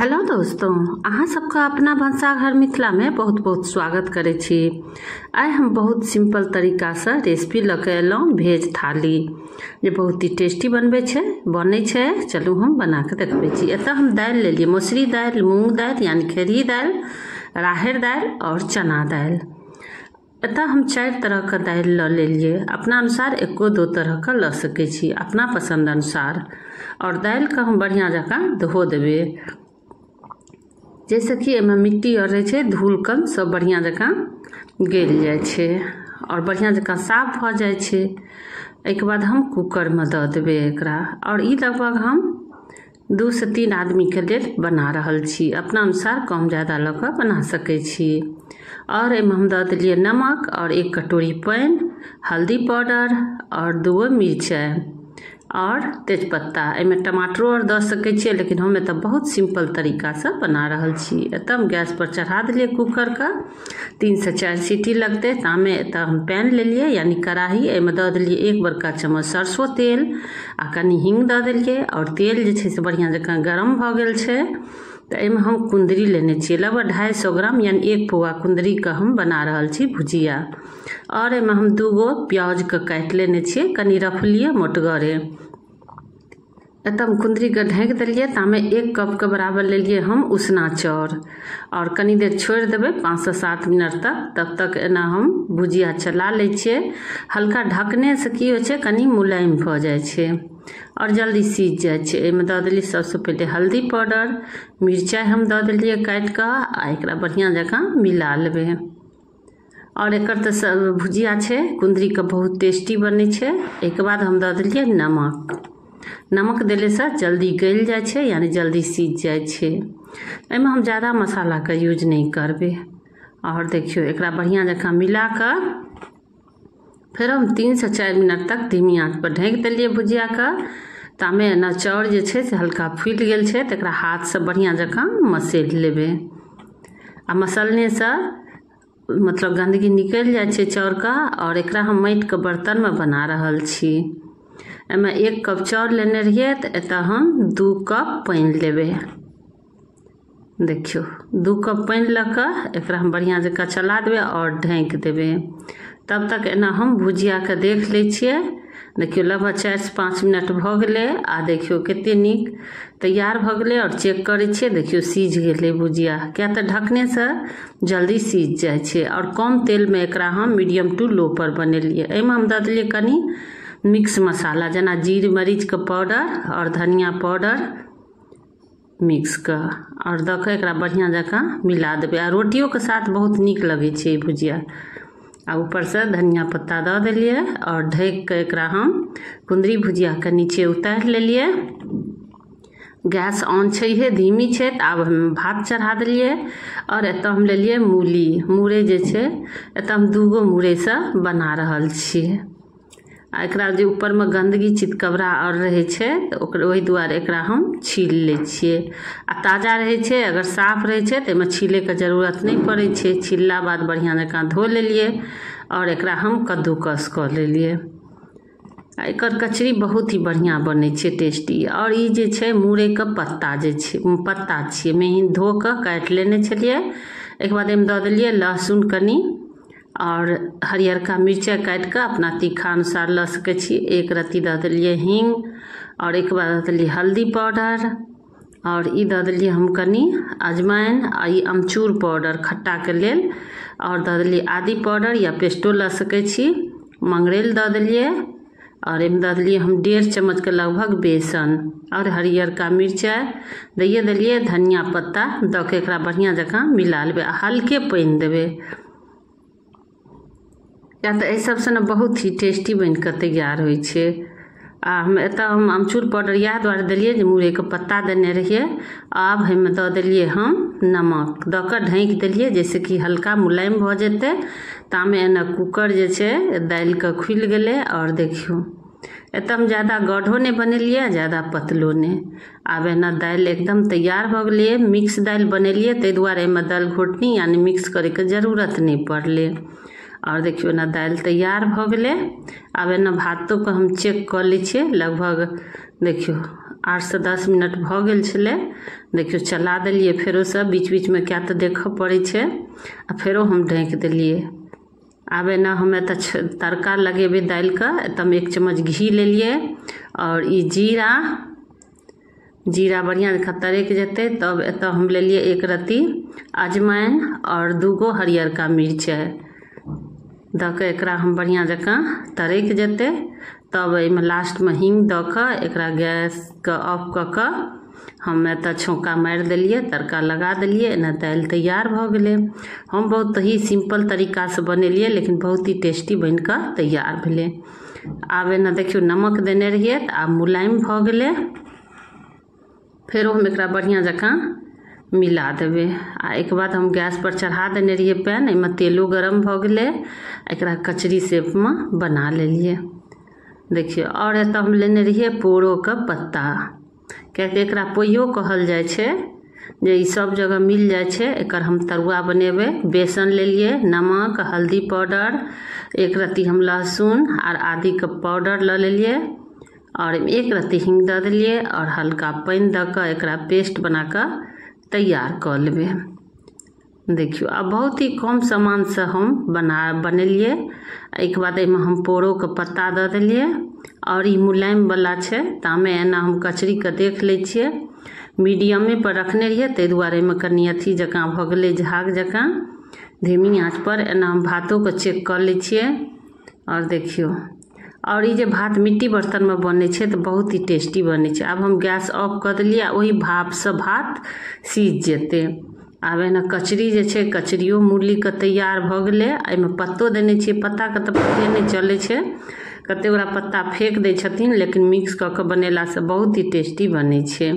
Hello दोस्तों, अहाँ सबका अपना भनसाघर मिथिला में बहुत बहुत स्वागत करै छी। आइ हम बहुत सिंपल तरीका से रेसिपी लऽ के एलहुँ भेज थाली, जे बहुत ही टेस्टी बनबै छै बनै छै। चलू हम बना के देखबै छी। एतऽ हम दालि लेलियै, मसुरी दालि, मूँग दालि यानी खेरही दालि, राहरि दालि और चना दालि। एतऽ हम 4 तरह के दालि लऽ लेलियै। अपना अनुसार एको दो तरह के लऽ सकै छी, अपना पसंद अनुसार। और दालि के हम बढ़िया जकाँ धो देबै, जैसे कि एहिमे मिट्टी और रहै छै, धूल कण सब बढ़िया जकाँ गलि जाइ छै और बढ़िया जकाँ साफ भऽ जाइ छै। एहिके बाद हम कुकरमे दऽ देबै एकरा। और ई लगभग हम 2 से 3 आदमीके लेल बना रहल छी, अपना अनुसार कम ज़्यादा लऽ कऽ बना सकै छी। और एहिमे हम दऽ देलियै नमक और 1 कटोरी पानि, हल्दी पाउडर और 2 मिरचाइ और तेजपत्ता। एहिमे टमाटरो और दऽ सकै छियै, लेकिन हम एतऽ बहुत सिंपल तरीकासँ बना रहल छी। एतऽ हम गैस पर चढ़ा देलियै कुकरके, 3 से 4 सीटी लगतै। तामे एतऽ हम पैन लेलियै यानी कड़ाही, एहिमे दऽ देलियै 1 बड़का चम्मच सरसों तेल आ कनि हींग दऽ देलियै। और तेल जे छै से बढ़िआँ जकाँ गरम भऽ गेल छै। तऽ एहिमे हम कुन्दरी लेने छियै, लगभग 250 ग्राम यानी 1 पौआ कुन्दरीके हम बना रहल छी भुजिया। और एहिमे हम 2 गो प्याजके काटि लेने छियै, कनि रफलियै मोटगरे। एतऽ हम कुन्दरीके ढाँकि देलियै। तामे 1 कपके बराबर लेलियै हम उसना चाउर और कनि देर छोड़ि देबै 5 से 7 मिनट तक। तब तक एना हम भुजिया चला लै छियै। हल्का ढकनेसँ की होइ छै, कनि मुलायम भऽ जाइ छै और जल्दी सीझ जाइ छै। एहिमे दऽ देलियै सबसँ पहिले हल्दी पाउडर, मिरचाइ हम दऽ देलियै काटि कऽ आ एकरा बढ़िआँ जकाँ मिला लेबै। और एकर तऽ भुजिया छै कुन्दरीके बहुत टेस्टी बनै छै। एहिके बाद हम दऽ देलियै नमक। नमक देलेसँ जल्दी गलि जाइ छै यानी जल्दी सीझ जाइ छै। एहिमे हम ज़्यादा मसालाके यूज नहि करबै। और देखियौ एकरा बढ़िआँ जकाँ मिला कऽ फेर हम 3 से 4 मिनट तक धीमी आँच पर ढाँकि देलियै भुजियाके। तामे एना चाउर जे छै से हल्का फूलि गेल छै, तऽ एकरा हाथसँ बढ़िआँ जकाँ मसलि लेबै। आ मसलनेसँ मतलब गन्दगी निकलि जाइ छै चाउरके। और एकरा हम माटिके बर्तनमे बना रहल छी। एहिमे 1 कप चाउर लेने रहियै, तऽ एतऽ हम 2 कप पानि लेबै। देखियौ 2 कप पानि लऽ कऽ एकरा हम बढ़िआँ जकाँ चला देबै और ढाँकि देबै। तब तक एना हम भुजियाके देख लै छियै। देखियौ लगभग 4 से 5 मिनट भऽ गेलै आ देखियौ कते नीक तैयार भऽ गेलै। और चेक करै छियै, देखियौ सीझ गेलै भुजिया, किया तऽ ढकनेसँ जल्दी सीझ जाइ छै। और कम तेलमे एकरा हम मीडियम टू लो पर बनेलियै। एहिमे हम दऽ देलियै कनि मिक्स मसाला, जेना जीर मरीचके पाउडर और धनिया पाउडर मिक्स कऽ और दऽ कऽ एकरा बढ़िआँ जकाँ मिला देबै। आ रोटियोके साथ बहुत नीक लगै छै ई भुजिया। आ ऊपरसँ धनिया पत्ता दऽ देलियै और ढकि कऽ एकरा हम कुन्दरी भुजियाके नीचे उतारि लेलियै। गैस ऑन छैहे, धीमी छै। तऽ आब हम भात चढ़ा देलियै। और एतऽ हम लेलियै मूली, मुरइ जे छै एतऽ हम 2 गो मुरइसँ बना रहल छियै। आ एकरा जे ऊपरमे गन्दगी चितकबरा और रहै छै तऽ ओकर ओहि दुआरे एकरा हम छील लै छियै। आ ताजा रहै छै, अगर साफ रहै छै तऽ एहिमे छीलैके जरूरत नहि पड़ै छै। छिलला बाद बढ़िआँ जकाँ धो लेलियै और एकरा हम कद्दूकस कऽ लेलियै। आ एकर कचरी बहुत ही बढ़िआँ बनै छै, टेस्टी। और ई जे छै मुरइके पत्ता जे छै, पत्ता छियै, मेहीन धो कऽ काटि लेने छलियै। एहिके बाद एहिमे दऽ देलियै लहसुन कनि और हरियरका मिरचाइ काटि कऽ अपना तीखा अनुसार लऽ सकै छी। 1 रत्ती दऽ देलियै हींग और एहिके बाद दऽ देलियै हल्दी पाउडर और ई दऽ देलियै हम कनि अजवाइन आ ई अमचूर पाउडर खट्टाके लेल। और दऽ देलियै आदी पाउडर या पेस्टो लऽ सकै छी। मंगरैल दऽ देलियै और एहिमे दऽ देलियै हम 1.5 चम्मचके लगभग बेसन और हरियरका मिरचाइ दैये देलियै, धनिया पत्ता दऽ कऽ एकरा बढ़िआँ जकाँ मिला लेबै आ हल्के पानि देबै, या तऽ एहि सबसँ ने बहुत ही टेस्टी बनि कऽ तैयार होइ छै। आ हम एतऽ हम अमचूर पाउडर इएह दुआरे देलियै जे मुरइके पत्ता देने रहियै। आब एहिमे दऽ देलियै हम नमक, दऽ कऽ ढाँकि देलियै जैसे कि हल्का मुलायम भऽ जेतै। तामे एना कुकर जे छै दालिके खुलि गेलै। और देखियौ एतऽ हम ज़्यादा गाढ़ो नहि बनेलियै, ज़्यादा पतलो नहि। आब एना दालि एकदम तैयार भऽ गेलै। मिक्स दालि बनेलियै ताहि दुआरे एहिमे दालि घोटनी यानी मिक्स करैके जरूरत नहि पड़लै। और देखियौ एना दालि तैयार भऽ गेलै। आब एना भातोके हम चेक कऽ लै छियै। लगभग देखियौ 8 से 10 मिनट भऽ गेल छलै। देखियौ चला देलियै फेरोसँ, बीच बीचमे किया तऽ देखऽ पड़ै छै। आ फेरो हम ढकि देलियै। आब एना हम एतऽ तड़का लगेबै दालिके। एतऽ हम 1 चम्मच घी लेलियै और ई जीरा, जीरा बढ़िआँ जकाँ तड़कि जेतै तब एतऽ हम लेलियै 1 रत्ती अजवाइन और 2 गो हरियरका मिरचाइ दऽ कऽ एकरा हम बढ़िआँ जकाँ तड़कि जेतै तब एहिमे लास्टमे हींग दऽ कऽ एकरा गैसके ऑफ कऽ कऽ हम एतऽ छौंका मारि देलियै, तड़का लगा देलियै। एना दालि तैयार भऽ गेलै। हम बहुत ही सिम्पल तरीकासँ बनेलियै, लेकिन बहुत ही टेस्टी बनि कऽ तैयार भेलै। आब एना देखियौ नमक देने रहियै तऽ आब मुलायम भऽ गेलै। फेरो हम एकरा बढ़िआँ जकाँ मिला देबै। आ एहिके बाद हम गैस पर चढ़ा देने रहियै पैन, एहिमे तेलो गरम भऽ गेलै। एकरा कचरी शेपमे बना लेलियै। देखियौ और एतऽ हम लेने रहियै पोरोके पत्ता, कियाकि एकरा पोइयो कहल जाइ छै, जे ई सब जगह मिल जाइ छै। एकर हम तरुआ बनेबै। बेसन लेलियै, नमक, हल्दी पाउडर, 1 रत्ती हम लहसुन आर आदीके पाउडर लऽ लेलियै और 1 रत्ती हींग दऽ देलियै और हल्का पानि दऽ कऽ एकरा पेस्ट बना कऽ तैयार कऽ लेबै। देखियौ आब बहुत ही कम सामानसँ हम बनेलियै। एहिके बाद एहिमे हम पोरोके पत्ता दऽ देलियै और ई मुलायमवला छै, तामे एना हम कचरीके देख लै छियै। मीडियमे पर रखने रहियै ताहि दुआरे एहिमे कनि अथी जकाँ भऽ गेलै, झाग जकाँ। धीमी आँच पर एना हम भातोके चेक कऽ लै छियै। और देखियौ और ई जे भात मिट्टी बर्तनमे बनै छै तऽ बहुत ही टेस्टी बनै छै। आब हम गैस ऑफ कऽ देलियै आ ओहि भापसँ भात सीझ जेतै। आब एना कचरी जे छै, कचरियो मूलीके तैयार भऽ गेलै। एहिमे पत्तो देने छियै, पत्ताके तऽ पते नहि चलै छै, कतेक गोटा पत्ता फेक दै छथिन, लेकिन मिक्स कऽ कऽ बनेलासँ बहुत ही टेस्टी बनै छै।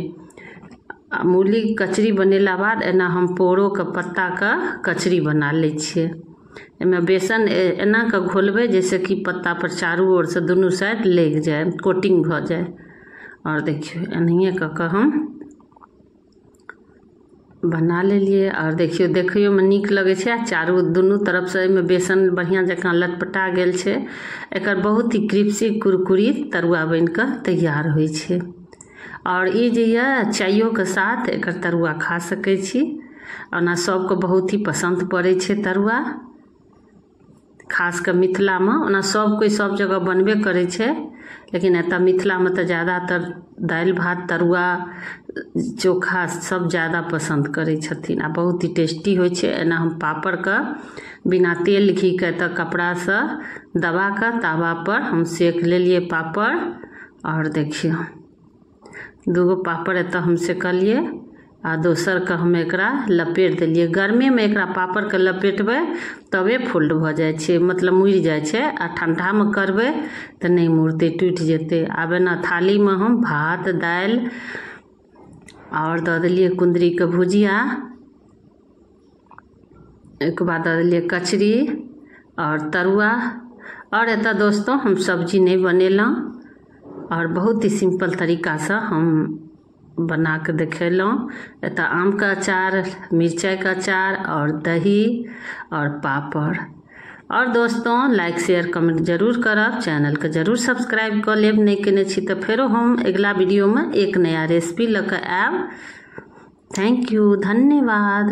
आ मूली कचरी बनेला बाद एना हम पोरोके पत्ताके कचरी बना लै छियै। एहिमे बेसन एना कऽ घोलबै जाहिसँ कि पत्ता पर चारू ओरसँ दुनू साइड लागि जाय, कोटिंग भऽ जाय। और देखियौ एनाहिए कऽ कऽ हम बना लेलियै। और देखियौ देखैयोमे नीक लगै छै आ चारू दुनू तरफसँ एहिमे बेसन बढ़िआँ जकाँ लटपटा गेल छै। एकर बहुत ही क्रिप्सी कुरकुरी तरुआ बनि कऽ तैयार होइ छै। और ई जे यऽ चाइयोके साथ एकर तरुआ खा सकै छी। ओना सबके बहुत ही पसन्द पड़ै छै तरुआ, खास कऽ मिथिलामे। ओना सब कोइ सब जगह बनबे करै छै, लेकिन एतऽ मिथिलामे तऽ ज़्यादातर दालि भात तरुआ चोखा सब ज़्यादा पसन्द करै छथिन आ बहुत ही टेस्टी होइ छै। एना हम पापड़के बिना तेल घीके एतऽ कपड़ासँ दबा कऽ तावा पर हम सेक लेलियै पापड़। और देखियौ 2 गो पापड़ एतऽ हम सेकलियै आ दोसरके हम एकरा लपेट देलियै। गर्मीमे एकरा पापड़के लपेटबै तबे फोल्ड भऽ जाइ छै, मतलब मुड़ि जाइ छै। आ ठण्डामे करबै तऽ नहि मुड़तै, टूटि जेतै। आब एना थालीमे हम भात दालि और दऽ देलियै कुन्दरीके भुजिया, एहिके बाद दऽ देलियै कचरी और तरुआ। और एतऽ दोस्तों हम सब्जी नहि बनेलहुँ और बहुत ही सिम्पल तरीकासँ हम बना कऽ देखेलहुँ। एतऽ आमके अचार, मिरचाइके अचार और दही और पापड़। और दोस्तों लाइक शेयर कमेंट जरूर करब, चैनलके जरूर सब्सक्राइब कऽ लेब। नहि केने छी तऽ फेरो हम अगिला वीडियोमे एक नया रेसिपी लऽ कऽ आयब। Thank you, धन्यवाद।